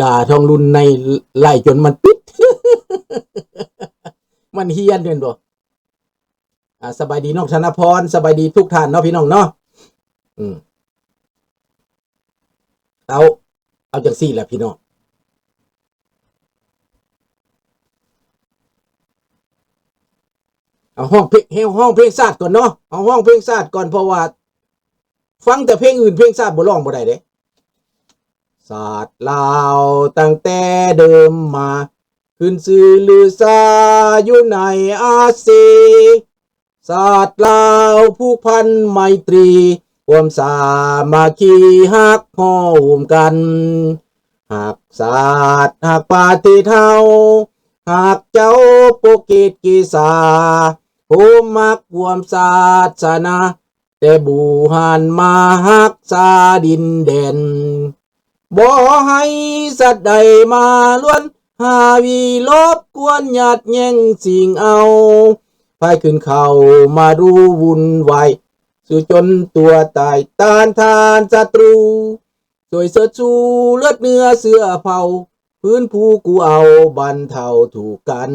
ດ່າທອງລຸນໃນໄລຈົນມັນປິດ ມັນຮຽນແມ່ນບໍ່? ອ່າ ສະບາຍດີນ້ອງທະນະພອນ ສະບາຍດີທຸກທ່ານເນາະ ພີ່ນ້ອງເນາະ ອືມ ເອົາ ເອົາຈັ່ງຊີ້ແຫຼະພີ່ນ້ອງ ເອົາຮ້ອງເພງ ເຮົາຮ້ອງເພງຊາດກ່ອນເນາະ ເອົາຮ້ອງເພງຊາດກ່ອນ ເພາະວ່າຟັງແຕ່ເພງອື່ນ ເພງຊາດບໍ່ຮ້ອງບໍ່ໄດ້ເດ້. ຊາດລາວຕັ້ງແຕ່ເດີມມາ ຂຶ້ນຊື່ລືຊາຢູ່ໃນອາຊີ ຊາດລາວຜູກພັນໄມຕຣີ ຮ່ວມສາມັກຄີຮັກໂຮມກັນ ຮັກຊາດຮັກປະເທດເຮົາ ຮັກເຈົ້າປົກເກດເກສາ ໂຮມຮັກຮ່ວມສາສະໜາ ແຕ່ບູຮານມາຮັກສາດິນແດນ ບໍ່ໃຫ້ສັດໃດມາລວນ ຫາວິລົບກວນຍາດແຍ່ງຊິງເອົາ ພາຍຂຶ້ນເຂົ້າມາດູວຸ່ນວາຍ ສູ້ຈົນຕົວຕາຍຕ້ານທານສັດຕູ ຊ່ວຍເຊີດຊູເລືອດເນື້ອເຊື້ອເຜົ່າ ຟື້ນຟູກູ້ເອົາບັນເທົາທຸກກັນ.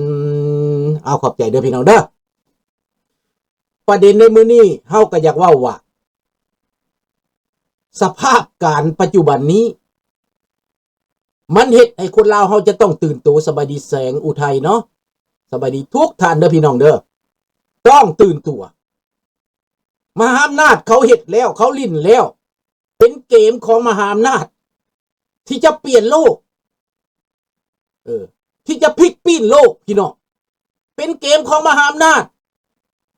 ເອົາ ຂອບໃຈເດີພີ່ນ້ອງເດີ. ປະເດັນໃນມື້ນີ້ເຮົາກໍຢາກເວົ້າວ່າ ສະພາບການປັດຈຸບັນນີ້ ມັນເຮັດໃຫ້ຄົນລາວເຮົາຈະຕ້ອງຕື່ນໂຕ. ສະບາຍດີແສງອຸໄທເນາະ ສະບາຍດີທຸກທ່ານເດີພີ່ນ້ອງເດີ ຕ້ອງຕື່ນຕົວ. ມະຫາອຳນາດເຂົາເຮັດແລ້ວ ເຂົາຫຼິ້ນແລ້ວ ເປັນເກມຂອງມະຫາອຳນາດ ທີ່ຈະປ່ຽນໂລກ ເອີ ທີ່ຈະພິກປີ້ນໂລກພີ່ນ້ອງ ເປັນເກມຂອງມະຫາອຳນາດ.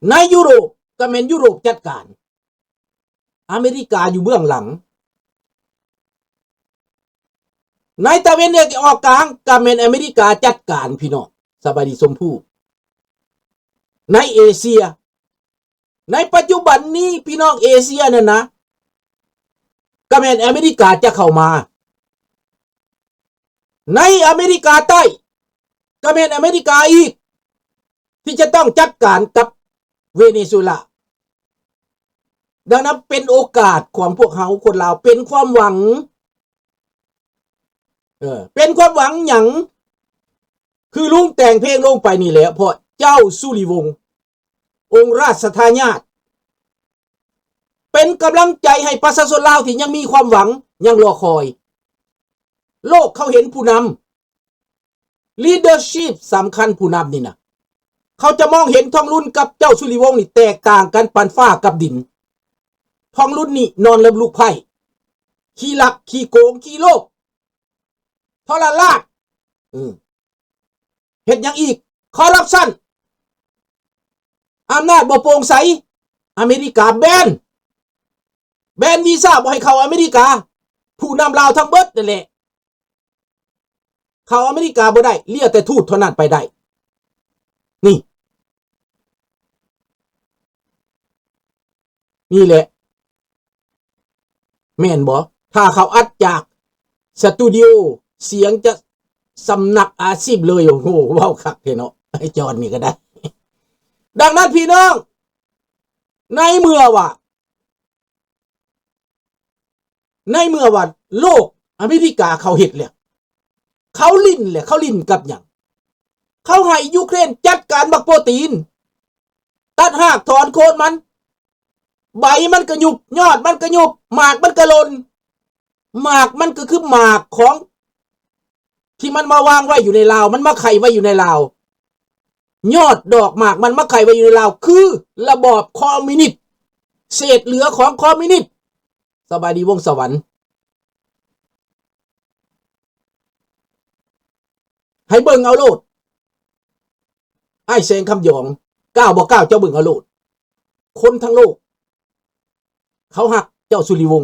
ໃນຢູໂຣບກໍແມ່ນຢູໂຣບຈັດການ ອາເມລິກາຢູ່ເບື້ອງຫຼັງ ໃນຕາເວັນອອກກາງກໍແມ່ນອາເມລິກາຈັດການພີ່ນ້ອງ. ສະບາຍດີຊົມພູ. ໃນເອເຊຍ ໃນປັດຈຸບັນນີ້ພີ່ນ້ອງ ເອເຊຍນັ້ນນະ ກໍແມ່ນອາເມລິກາຈະເຂົ້າມາ. ໃນອາເມລິກາໃຕ້ ກໍແມ່ນອາເມລິກາອີກ ທີ່ຈະຕ້ອງຈັດການກັບເວເນຊູເອລາ. ດັ່ງນັ້ນເປັນໂອກາດຂອງພວກເຮົາຄົນລາວ ເປັນຄວາມຫວັງ ເອີ ເປັນຄວາມຫວັງຫຍັງ? ຄືລຸງແຕ່ງເພງລົງໄປນີ້ແຫຼະ ເພາະເຈົ້າສຸລິວົງ ອົງລາຊະທາຍາດ ເປັນກຳລັງໃຈໃຫ້ປະຊາຊົນລາວທີ່ຍັງມີຄວາມຫວັງ ຍັງລໍຄອຍ. ໂລກເຂົາເຫັນຜູ້ນຳ leadership ສຳຄັນ ຜູ້ນຳນີ້ນະ ເຂົາຈະມອງເຫັນທອງລຸນກັບເຈົ້າສຸລິວົງນີ້ແຕກຕ່າງກັນປານຟ້າກັບດິນ. ທອງລຸນນີ້ນອນລະລຸກໄພ້ ຂີ້ລັກ ຂີ້ໂກງ ຂີ້ໂລບ ທໍລະລາດ ເອີ ເຮັດຫຍັງອີກ? ຄໍຣັບຊັນ ອຳນາດບໍ່ໂປ່ງໃສ. ອາເມລິກາແບນ ແບນວີຊາ ບໍ່ໃຫ້ເຂົ້າອາເມລິກາ. ຜູ້ນຳລາວທັງເບິດນັ້ນແຫຼະ ເຂົ້າອາເມລິກາບໍ່ໄດ້ ເຫຼືອແຕ່ທູດເທົ່ານັ້ນໄປໄດ້. ນີ້ ນີ້ແຫຼະ ແມ່ນບໍ່? ຖ້າເຂົາອັດຈາກສະຕູດິໂອ ສຽງຈະສຳນັກອາຊີບເລີຍ. ໂອ້ໂຫ ເວົ້າຄັກແທ້ເນາະ ໄອ້ຈອນນີ້ກໍໄດ້. ດັ່ງນັ້ນພີ່ນ້ອງ ໃນເມື່ອວ່າ ໃນເມື່ອວ່າໂລກອາເມລິກາເຂົາເຮັດແລ້ວ ເຂົາຫຼິ້ນແລ້ວ ເຂົາຫຼິ້ນກັບຫຍັງ? ເຂົາໃຫ້ຢູເຄຣນຈັດການບັກໂປຕີນ ຕັດຮາກຖອນໂຄນມັນ ໃບມັນກະຫຍຸບ ຍອດມັນກະຫຍຸບ ໝາກມັນກະຫຼົ່ນ. ໝາກມັນກໍຄືໝາກຂອງ ທີ່ມັນມາວາງໄວ້ຢູ່ໃນລາວ ມັນມາໄຂ່ໄວ້ຢູ່ໃນລາວ ຍອດດອກໝາກມັນມາໄຂ່ໄວ້ຢູ່ໃນລາວ ຄືລະບອບຄອມມິວນິດ ເສດເຫຼືອຂອງຄອມມິວນິດ. ສະບາຍດີວົງສະຫວັນ ໃຫ້ເບິ່ງເອົາໂລດ ອ້າຍແສງຄຳຫຍອງ ກ້າວບໍ່ກ້າວ ເຈົ້າເບິ່ງເອົາໂລດ. ຄົນທັງໂລກ ເຂົາຮັກເຈົ້າສຸລິວົງ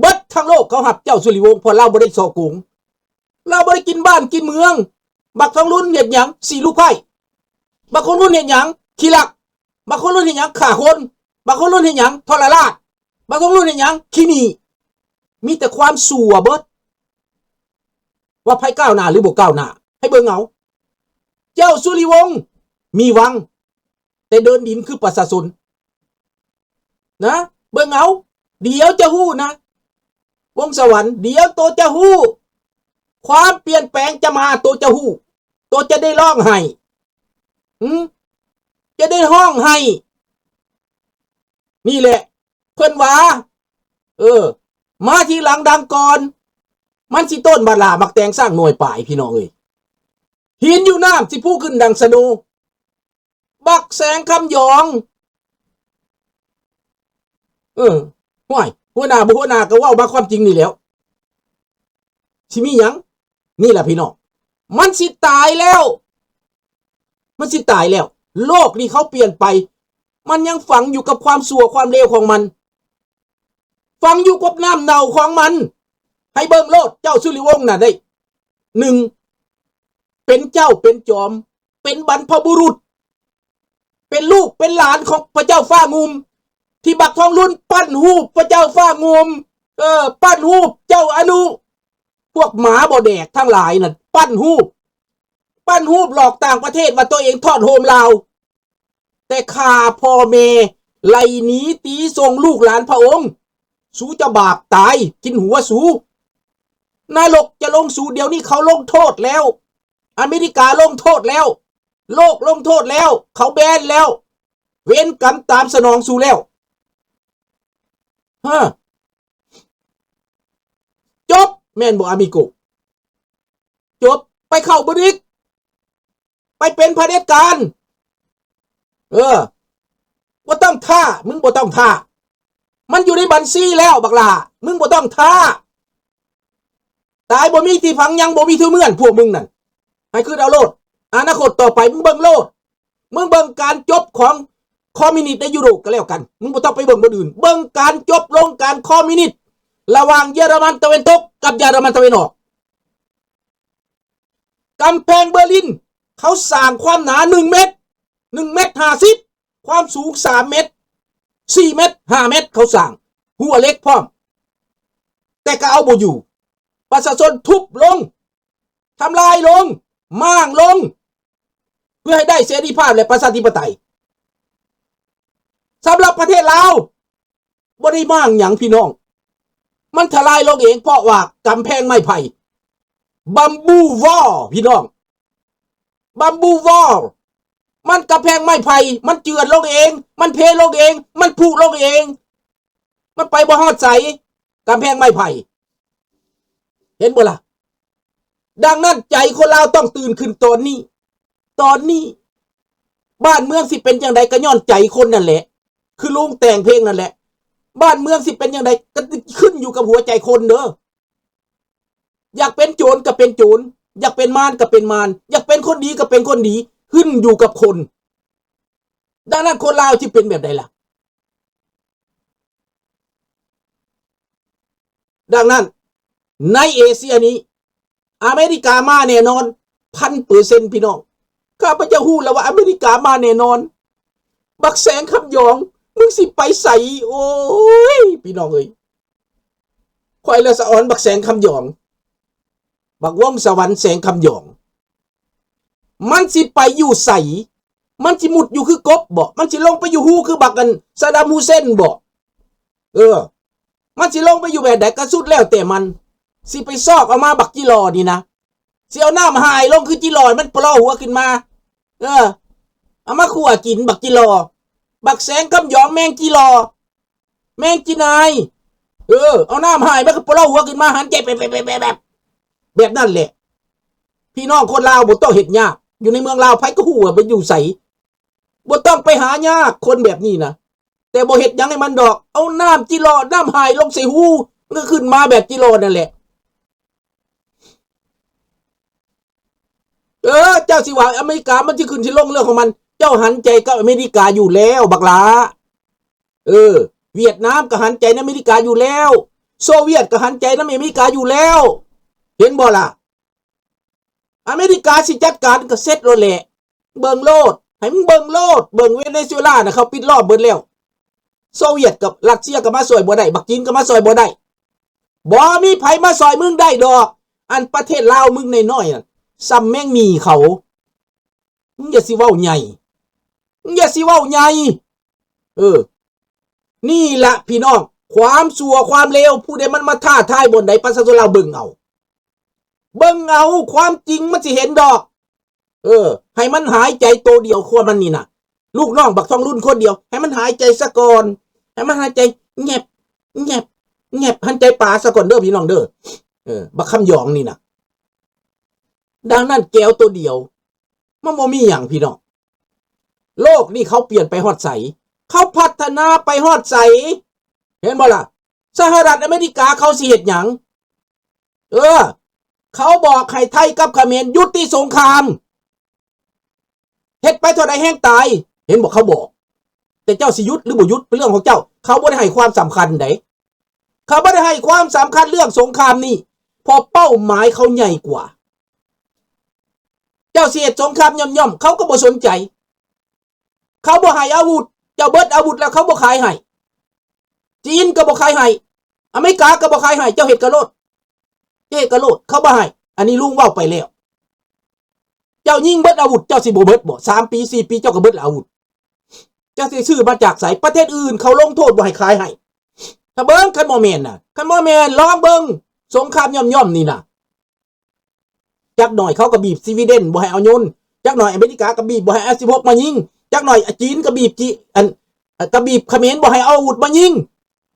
ເບິດທັງໂລກເຂົາຮັກເຈົ້າສຸລິວົງ ເພາະລາວບໍ່ໄດ້ສໍ້ໂກງ ລາວບໍ່ໄດ້ກິນບ້ານກິນເມືອງ. ບັກທອງລຸນເຮັດຫຍັງ? ສີລູກໄພ້. ບັກທອງລຸນເຮັດຫຍັງ? ຂີ້ລັກ. ບັກທອງລຸນເຮັດຫຍັງ? ຂ້າຄົນ. ບັກທອງລຸນເຮັດຫຍັງ? ທໍລະລາດ. ບັກທອງລຸນເຮັດຫຍັງ? ຂີ້ໜີ້. ມີແຕ່ຄວາມຊົ່ວເບິດ. ວ່າໃຜກ້າວໜ້າຫຼືບໍ່ກ້າວໜ້າ ໃຫ້ເບິ່ງເອົາ. ເຈົ້າສຸລິວົງມີວັງ ແຕ່ເດີນດິນຄືປະຊາຊົນນະ ເບິ່ງເອົາ ດຽວຈະຮູ້ນະ ວົງສະຫວັນ ດຽວໂຕຈະຮູ້ ຄວາມປ່ຽນແປງຈະມາ ໂຕຈະຮູ້ ໂຕຈະໄດ້ຮ້ອງໄຫ້ ຫື ຈະໄດ້ຮ້ອງໄຫ້. ນີ້ແຫຼະ ເພິ່ນວ່າ ເອີ ມາທີຫຼັງດັງກ່ອນ ມັນຊິຕົ້ນບັກຫຼ້າບັກແຕງຊ້າງໜ່ວຍປາຍ ພີ່ນ້ອງເອີຍ. ຫີນຢູ່ນ້ຳຊິຟູຂຶ້ນດັ່ງສະໂນ. ບັກແສງຄຳຫຍອງ ເອີ ຫ້ວຍ ຫົວໜ້າບໍ່ຫົວໜ້າກໍເວົ້າມາຄວາມຈິງນີ້ແຫຼ້ວ ຊິມີຫຍັງ? ນີ້ລະພີ່ນ້ອງ ມັນຊິຕາຍແລ້ວ ມັນຊິຕາຍແລ້ວ. ໂລກນີ້ເຂົາປ່ຽນໄປ ມັນຍັງຝັງຢູ່ກັບຄວາມຊົ່ວຄວາມເລວຂອງມັນ ຝັງຢູ່ກັບນ້ຳເນົ່າຂອງມັນ. ໃຫ້ເບິ່ງໂລດ ເຈົ້າສຸລິວົງນະ ໄດ້ ໜຶ່ງ ເປັນເຈົ້າເປັນຈອມ ເປັນບັນພະບຸລຸດ ເປັນລູກເປັນຫຼານຂອງພະເຈົ້າຟ້າງຸ່ມ ທີ່ບັກທອງລຸນປັ້ນຮູບພະເຈົ້າຟ້າງຸ່ມ ເອີ ປັ້ນຮູບເຈົ້າອະນຸ ພວກໝາບໍ່ແດກທັງຫຼາຍນັ້ນ ປັ້ນຮູບ ປັ້ນຮູບຫຼອກຕ່າງປະເທດວ່າຕົວເອງທອດໂຮມລາວ ແຕ່ຂ້າພໍ່ແມ່ໄລ່ໜີຕີສົ່ງລູກຫຼານພະອົງ ສູຈະບາບຕາຍກິນຫົວສູ. ນະລົກຈະລົງສູ ດຽວນີ້ເຂົາລົງໂທດແລ້ວ ອາເມລິກາລົງໂທດແລ້ວ ໂລກລົງໂທດແລ້ວ ເຂົາແບນແລ້ວ ເວນກຳຕາມສະໜອງສູແລ້ວ. ຮະ ຈົບ ແມ່ນບໍ່ ອາມິໂກ? ຈົບ ໄປເຂົ້າບຣິກ ໄປເປັນຜະເດັດການ. ເອີ ບໍ່ຕ້ອງຖ້າ ມຶງບໍ່ຕ້ອງຖ້າ ມັນຢູ່ໃນບັນຊີແລ້ວບັກຫຼ້າ ມຶງບໍ່ຕ້ອງຖ້າ. ຕາຍບໍ່ມີທີ່ຝັງ ຍັງບໍ່ມີທີ່ເມືອນ ພວກມຶງນັ້ນ ໃຫ້ຄິດເອົາໂລດ. ອະນາຄົດຕໍ່ໄປ ມຶງເບິ່ງໂລດ ມຶງເບິ່ງການຈົບຂອງຄອມມິວນິດໃນຢູໂຣບກໍແລ້ວກັນ ມຶງບໍ່ຕ້ອງໄປເບິ່ງບ່ອນອື່ນ ເບິ່ງການຈົບລົງການຄອມມິວນິດ ລະຫວ່າງເຢຍລະມັນຕາເວັນຕົກກັບເຢຍລະມັນຕາເວັນອອກ. ກຳແພງເບີລິນ ເຂົາສ້າງຄວາມໜາໜຶ່ງເມັດ ໜຶ່ງເມັດຫ້າສິບ ຄວາມສູງສາມເມັດ ສີ່ເມັດ ຫ້າເມັດ ເຂົາສ້າງ ຮົ້ວເຫຼັກພ້ອມ ແຕ່ກໍເອົາບໍ່ຢູ່ ປະຊາຊົນທຸບລົງ ທຳລາຍລົງ ມ້າງລົງ ເພື່ອໃຫ້ໄດ້ເສລີພາບ ແລະ ປະຊາທິປະໄຕ. ສຳລັບປະເທດລາວ ບໍ່ໄດ້ມ້າງຫຍັງພີ່ນ້ອງ ມັນທະລາຍລົງເອງ ເພາະວ່າກຳແພງໄມ້ໄຜ່ Bamboo Wall ພີ່ນ້ອງ Bamboo Wall ມັນກຳແພງໄມ້ໄຜ່ ມັນເຈື່ອນລົງເອງ ມັນເພລົງເອງ ມັນຜຸລົງເອງ ມັນໄປບໍ່ຮອດໃສ ກຳແພງໄມ້ໄຜ່ ເຫັນບໍ່ລະ? ດັ່ງນັ້ນໃຈຄົນລາວຕ້ອງຕື່ນຂຶ້ນຕອນນີ້ ຕອນນີ້. ບ້ານເມືອງຊິເປັນຈັ່ງໃດກໍຍ້ອນໃຈຄົນນັ້ນແຫຼະ ຄືລຸງແຕ່ງເພງນັ້ນແຫຼະ ບ້ານເມືອງຊິເປັນຈັ່ງໃດກໍຂຶ້ນຢູ່ກັບຫົວໃຈຄົນເດີ. ຢາກເປັນໂຈນກໍເປັນໂຈນ ຢາກເປັນມານກໍເປັນມານ ຢາກເປັນຄົນດີກໍເປັນຄົນດີ ຂຶ້ນຢູ່ກັບຄົນ. ດັ່ງນັ້ນຄົນລາວຊິເປັນແບບໃດລະ? ດັ່ງນັ້ນໃນເອເຊຍນີ້ ອາເມລິກາມາແນ່ນອນ ພັນເປີເຊັນ ພີ່ນ້ອງ. ຂ້າພະເຈົ້າຮູ້ແລ້ວວ່າອາເມລິກາມາແນ່ນອນ. ບັກແສງຄຳຫຍອງ ມຶງຊິໄປໃສ? ໂອ້ຍ ພີ່ນ້ອງເອີຍ ຂ້ອຍລະສະອອນບັກແສງຄຳຫຍອງ ບັກວົງສະຫວັນແສງຄຳຫຍອງ ມັນຊິໄປຢູ່ໃສ? ມັນຊິມຸດຢູ່ຄືກົບບໍ? ມັນຊິລົງໄປຢູ່ຮູຄືບັກອັນ ຊາດຳ ຮຸເຊັນບໍ? ເອີ ມັນຊິລົງໄປຢູ່ແບບໃດກໍສຸດແລ້ວແຕ່ມັນ ຊິໄປຊອກເອົາມາບັກຈີຫຼໍ່ນີ້ນະ ຊິເອົານ້ຳຫາຍລົງຄືຈີຫຼໍ່ ມັນປະຫຼໍ່ຫົວຂຶ້ນມາ ເອີ ເອົາມາຂົ້ວກິນບັກຈີຫຼໍ່ ບັກແສງຄຳຫຍອງແມງຈີຫຼໍ່ ແມງຈີນາຍ ເອີ ເອົານ້ຳຫາຍມັນກໍປະຫຼໍ່ຫົວຂຶ້ນມາ ຫັນແຈບແບບ ແບບ ແບບ ແບບ ແບບນັ້ນແຫຼະ. ພີ່ນ້ອງຄົນລາວບໍ່ຕ້ອງເຮັດຍາກ ຢູ່ໃນເມືອງລາວໃຜກໍຮູ້ວ່າໄປຢູ່ໃສ ບໍ່ຕ້ອງໄປຫາຍາກ ຄົນແບບນີ້ນະ ແຕ່ບໍ່ເຮັດຫຍັງໃຫ້ມັນດອກ ເອົານ້ຳຈີຫຼໍ່ ນ້ຳຫາຍລົງໃສ່ຮູ ມັນກໍຂຶ້ນມາແບບຈີຫຼໍ່ນັ້ນແຫຼະ. ເອີ ເຈົ້າຊິວ່າອາເມລິກາມັນຊິຂຶ້ນຊິລົງເລື່ອງຂອງມັນ ເຈົ້າຫັນໃຈກັບອາເມລິກາຢູ່ແລ້ວບັກຫຼ້າ ເອີ ຫວຽດນາມກໍຫັນໃຈນຳອາເມລິກາຢູ່ແລ້ວ ໂຊວຽດກໍຫັນໃຈນຳອາເມລິກາຢູ່ແລ້ວ ເຫັນບໍ່ລະ? ອາເມລິກາຊິຈັດການກໍເສັດໂລດແຫຼະ ເບິ່ງໂລດ ໃຫ້ມຶງເບິ່ງໂລດ ເບິ່ງເວເນຊູເອລານະ ເຂົາປິດລ້ອມເບິດແລ້ວ ໂຊວຽດກັບຣັດເຊຍກໍມາຊ່ວຍບໍ່ໄດ້ ບັກຈີນກໍມາຊ່ວຍບໍ່ໄດ້ ບໍ່ມີໃຜມາຊ່ອຍມຶງໄດ້ດອກ ອັນປະເທດລາວມຶງນ້ອຍໆ ນະ ສ່ຳແມງໝີ່ເຂົາ ມຶງຢ່າຊິເວົ້າໃຫຍ່ ມຶງຢ່າຊິເວົ້າໃຫຍ່ ເອີ ນີ້ລະພີ່ນ້ອງ ຄວາມຊົ່ວຄວາມເລວ ຜູ້ໃດມັນມາທ້າທາຍບ່ອນໃດ ປະຊາຊົນລາວເບິ່ງເອົາ ເບິ່ງເອົາ ຄວາມຈິງມັນຊິເຫັນດອກ. ເອີ ໃຫ້ມັນຫາຍໃຈໂຕດຽວ ຄວາມມັນນີ້ນະ ລູກນ້ອງບັກທອງລຸນຄົນດຽວ ໃຫ້ມັນຫາຍໃຈສາກ່ອນ ໃຫ້ມັນຫາຍໃຈແງບ ແງບ ແງບ ຫັນໃຈປາສາກ່ອນເດີພີ່ນ້ອງເດີ. ເອີ ບັກຄຳຫຍອງນີ້ນະ. ດັ່ງນັ້ນແກວໂຕດຽວ ມັນບໍ່ມີຫຍັງພີ່ນ້ອງ. ໂລກນີ້ເຂົາປ່ຽນໄປຮອດໃສ? ເຂົາພັດທະນາໄປຮອດໃສ? ເຫັນບໍ່ລະ? ສະຫະລັດອາເມລິກາເຂົາຊິເຮັດຫຍັງ? ເອີ ເຂົາບອກໃຫ້ໄທກັບຂະເໝນຢຸດຕິສົງຄາມ. ເຮັດໄປເທົ່າໃດແຮງຕາຍ. ເຫັນບໍ່? ເຂົາບອກ. ແຕ່ເຈົ້າຊິຢຸດຫຼືບໍ່ຢຸດເປັນເລື່ອງຂອງເຈົ້າ. ເຂົາບໍ່ໄດ້ໃຫ້ຄວາມສຳຄັນໃດ. ເຂົາບໍ່ໄດ້ໃຫ້ຄວາມສຳຄັນເລື່ອງສົງຄາມນີ້ ເພາະເປົ້າໝາຍເຂົາໃຫຍ່ກວ່າ. ເຈົ້າຊິເຮັດສົງຄາມຫຍ່ອມໆ ເຂົາກໍບໍ່ສົນໃຈ. ເຂົາບໍ່ໃຫ້ອາວຸດ. ເຈົ້າເບິດອາວຸດແລ້ວເຂົາບໍ່ຂາຍໃຫ້. ຈີນກໍບໍ່ຂາຍໃຫ້. ອາເມລິກາກໍບໍ່ຂາຍໃຫ້. ເຈົ້າເຮັດກະໂລດ. ເຮັດກະໂລດ. ເຂົາບໍ່ໃຫ້. ອັນນີ້ລຸງເວົ້າໄປແລ້ວ. ເຈົ້າຍິງເບິດອາວຸດ ເຈົ້າຊິບໍ່ເບິດບໍ່? ສາມປີ ສີ່ປີ ເຈົ້າກໍເບິດແລ້ວອາວຸດ. ເຈົ້າຊິຊື້ມາຈາກໃສ? ປະເທດອື່ນເຂົາລົງໂທດບໍ່ໃຫ້ຂາຍໃຫ້. ຖ້າເບິ່ງ ຄັນບໍ່ແມ່ນນະ ຄັນບໍ່ແມ່ນ ລອງເບິ່ງ ສົງຄາມຫຍ່ອມໆນີ້ນະ. ຈັກໜ້ອຍເຂົາກໍບີບສະວີເດັນບໍ່ໃຫ້ເອົາຍົນ. ຈັກໜ້ອຍອາເມລິກາກໍບີບບໍ່ໃຫ້ເອົາເອັຟສິບຫົກມາຍິງ. ຈັກໜ້ອຍຈີນກໍບີບຈີ ອັນ ກໍບີບຂະເໝນບໍ່ໃຫ້ເອົາອາວຸດມາຍິງ.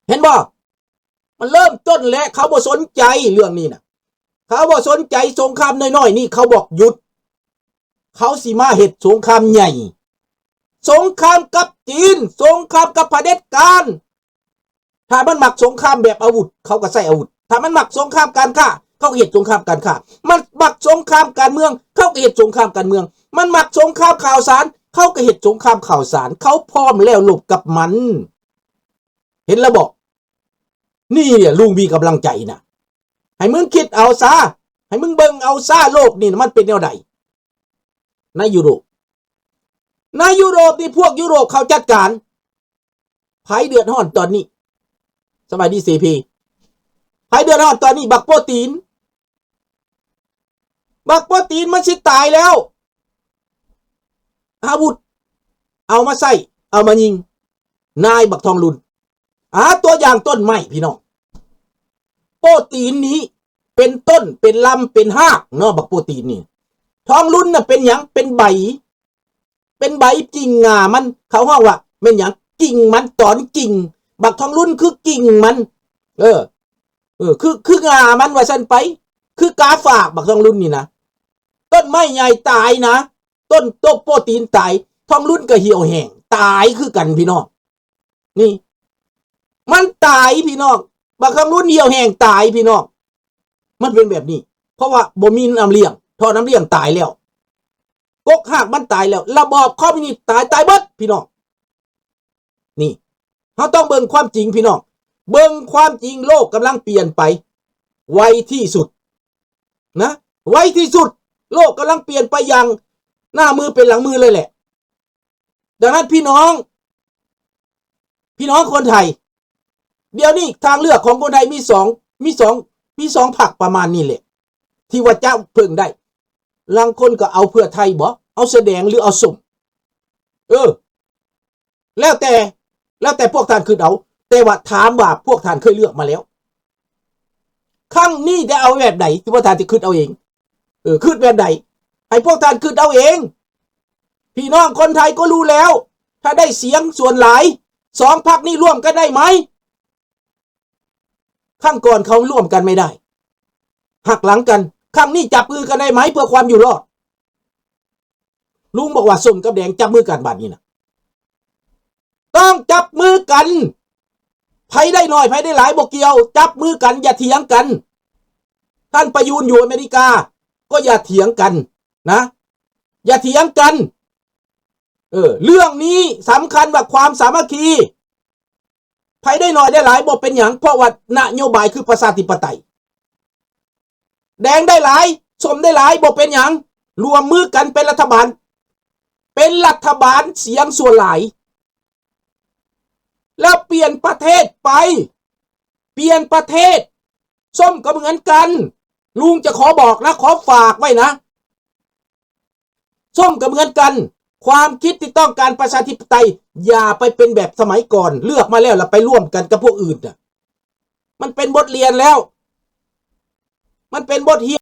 ເຫັນບໍ່? ມັນເລີ່ມຕົ້ນແລ້ວ ເຂົາບໍ່ສົນໃຈເລື່ອງນີ້ນະ. ເຂົາບໍ່ສົນໃຈ ສົງຄາມນ້ອຍໆນີ້ ເຂົາບອກຢຸດ. ເຂົາຊິມາເຮັດສົງຄາມໃຫຍ່. ສົງຄາມກັບຈີນ, ສົງຄາມກັບຜະເດັດການ. ຖ້າມັນມັກສົງຄາມແບບອາວຸດ ເຂົາກໍໃຊ້ອາວຸດ. ຖ້າມັນມັກສົງຄາມການຄ້າ ເຂົາກໍເຮັດສົງຄາມການຄ້າ. ມັນມັກສົງຄາມການເມືອງ ເຂົາກໍເຮັດສົງຄາມການເມືອງ. ມັນມັກສົງຄາມຂ່າວສານ ເຂົາກໍເຮັດສົງຄາມຂ່າວສານ. ເຂົາພ້ອມແລ້ວລົບກັບມັນ. ເຫັນແລ້ວບໍ່? ນີ້ແຫຼະລຸງມີກຳລັງໃຈນະ. ໃຫ້ມຶງຄິດເອົາຊະ. ໃຫ້ມຶງເບິ່ງເອົາຊະ ໂລກນີ້ນະ ມັນເປັນແນວໃດ. ໃນຢູໂຣບ ໃນຢູໂຣບນີ້ ພວກຢູໂຣບເຂົາຈັດການ. ໃຜເດືອດຮ້ອນຕອນນີ້? ສະບາຍດີເສພີ. ໃຜເດືອດຮ້ອນຕອນນີ້? ບັກໂປຕີນ. ບັກໂປຕີນມັນຊິຕາຍແລ້ວ. ອາວຸດ ເອົາມາໃຊ້ ເອົາມາຍິງ ນາຍບັກທອງລຸນ. ອາ ຕົວຢ່າງຕົ້ນໄມ້ພີ່ນ້ອງ. ໂປຕີນນີ້ເປັນຕົ້ນ ເປັນລຳ ເປັນຮາກເນາະ ບັກໂປຕີນນີ້. ທອງລຸນນະເປັນຫຍັງ? ເປັນໃບ ເປັນໃບກິ່ງງ່າມັນ. ເຂົາຮ້ອງວ່າແມ່ນຫຍັງ? ກິ່ງມັນ ຕອນກິ່ງ. ບັກທອງລຸນຄືກິ່ງມັນ. ເອີ ເອີ ຄື ຄືງ່າມັນວ່າຊັ້ນໄປ. ຄືກາຝາກ ບັກທອງລຸນນີ້ນະ. ຕົ້ນໄມ້ໃຫຍ່ຕາຍນະ. ຕົ້ນໂຕໂປຕີນຕາຍ. ທອງລຸນກໍຫ່ຽວແຫ້ງ ຕາຍຄືກັນພີ່ນ້ອງ. ນີ້ ມັນຕາຍພີ່ນ້ອງ. ບັກທອງລຸນຫ່ຽວແຫ້ງຕາຍພີ່ນ້ອງ. ມັນເປັນແບບນີ້ ເພາະວ່າບໍ່ມີນ້ຳລ້ຽງ. ທໍ່ນ້ຳລ້ຽງຕາຍແລ້ວ. ກົກຮາກມັນຕາຍແລ້ວ. ລະບອບຄອມມິວນິດຕາຍ ຕາຍເບິດພີ່ນ້ອງ. ນີ້ ເຮົາຕ້ອງເບິ່ງຄວາມຈິງພີ່ນ້ອງ. ເບິ່ງຄວາມຈິງ. ໂລກກຳລັງປ່ຽນໄປໄວທີ່ສຸດນະ ໄວທີ່ສຸດ. ໂລກກຳລັງປ່ຽນໄປຢ່າງໜ້າມືເປັນຫຼັງມືເລີຍແຫຼະ. ດັ່ງນັ້ນພີ່ນ້ອງ ພີ່ນ້ອງຄົນໄທ ດຽວນີ້ທາງເລືອກຂອງຄົນໄທມີສອງ ມີສອງ ມີສອງພັກປະມານນີ້ແຫຼະ ທີ່ວ່າຈະເພິ່ງໄດ້. ລາງຄົນກໍເອົາເພື່ອໄທບໍ ເອົາສະແດງ ຫຼືເອົາສົ້ມ. ເອີ ແລ້ວແຕ່ ແລ້ວແຕ່ພວກທ່ານຄິດເອົາ. ແຕ່ວ່າຖາມວ່າພວກທ່ານເຄີຍເລືອກມາແລ້ວ ຄັ້ງນີ້ໄດ້ເອົາແບບໃດ ທີ່ພວກທ່ານຈະຄິດເອົາເອງ. ເອີ ຄິດແບບໃດ ໃຫ້ພວກທ່ານຄິດເອົາເອງ. ພີ່ນ້ອງຄົນໄທກໍຮູ້ແລ້ວ ຖ້າໄດ້ສຽງສ່ວນຫຼາຍ ສອງພັກນີ້ຮ່ວມກັນໄດ້ໄໝ? ຄັ້ງກ່ອນເຂົາຮ່ວມກັນໄມ່ໄດ້ ຫັກຫຼັງກັນ. ຄັ້ງນີ້ຈັບມືກັນໄດ້ໄໝ ເພື່ອຄວາມຢູ່ລອດ? ລຸງບອກວ່າ ສົ້ມກັບແດງຈັບມືກັນບາດນີ້ນະ. ຕ້ອງຈັບມືກັນ. ໃຜໄດ້ໜ້ອຍ ໃຜໄດ້ຫຼາຍບໍ່ກ່ຽວ. ຈັບມືກັນ ຢ່າຖຽງກັນ. ທ່ານປະຍຸນຢູ່ອາເມລິກາ ກໍຢ່າຖຽງກັນນະ. ຢ່າຖຽງກັນ. ເອີ ເລື່ອງນີ້ສຳຄັນວ່າຄວາມສາມັກຄີ. ໃຜໄດ້ໜ້ອຍໄດ້ຫຼາຍບໍ່ເປັນຫຍັງ ເພາະວ່ານະໂຍບາຍຄືປະຊາທິປະໄຕ. ແດງໄດ້ຫຼາຍ ສົ້ມໄດ້ຫຼາຍ ບໍ່ເປັນຫຍັງ. ຮ່ວມມືກັນເປັນລັດຖະບານ ເປັນລັດຖະບານສຽງສ່ວນຫຼາຍ ແລ້ວປ່ຽນປະເທດໄປ. ປ່ຽນປະເທດ. ສົ້ມກໍເໝືອນກັນ. ລຸງຈະຂໍບອກນະ ຂໍຝາກໄວ້ນະ. ສົ້ມກໍເໝືອນກັນ. ຄວາມຄິດທີ່ຕ້ອງການປະຊາທິປະໄຕ ຢ່າໄປເປັນແບບສະໄໝກ່ອນ ເລືອກມາແລ້ວ ແລ້ວໄປຮ່ວມກັນກັບພວກອື່ນນະ. ມັນເປັນບົດຮຽນແລ້ວ. ມັນເປັນບົດຮຽນ